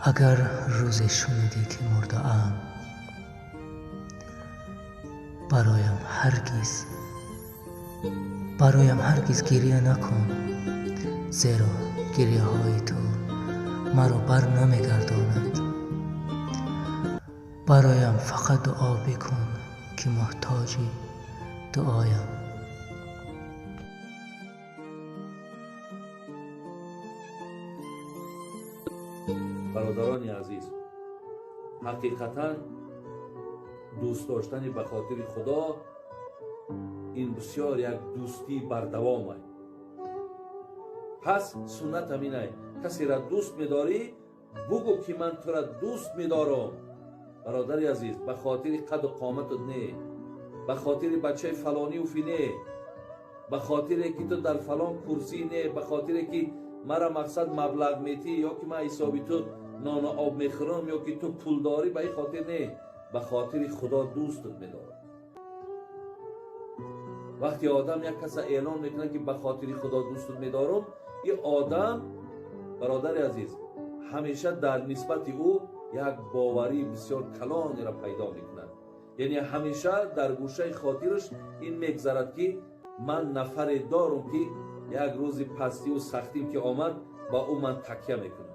Агар рӯзе шунидӣ, ки мурдаам, бароям ҳаргиз гиря накун, зеро гиряҳои ту маро бар намегардонад. Бароям фақат дуо бикун, ки муҳтоҷи дуоям. Бародарони азиз, ҳақиқатан дӯст доштани ба хотири Худо ин бисёр як дӯстии бардавомай. Пас суннат ҳаминай: касеро дӯст медорӣ, бугӯ, ки ман тура дӯст медорам. Бародари азиз, ба хотири қаду қоматут не, ба хотири бачаи фалониуфи не, ба хотире ки ту дар фалон курсӣ не, ба хотире ки мара мақсад маблағ метӣ ё ки ман ҳисоби ту нону об мехӯрам ё ки ту пул дорӣ, ба ин хотир не, ба хотири Худо дӯстат медорам. Вақте одам як каса эълон мекунад, ки ба хотири Худо дӯстат медорам, ин одам, бародари азиз, ҳамеша дар нисбати ӯ як боварии бисёр калонеро пайдо мекунад. Яъне ҳамеша дар гӯшаи хотираш ин мегзарад, ки ман нафаре дорум, ки як рӯзи пастиву сахтим ки омад, ба ӯ ман такя мекунам.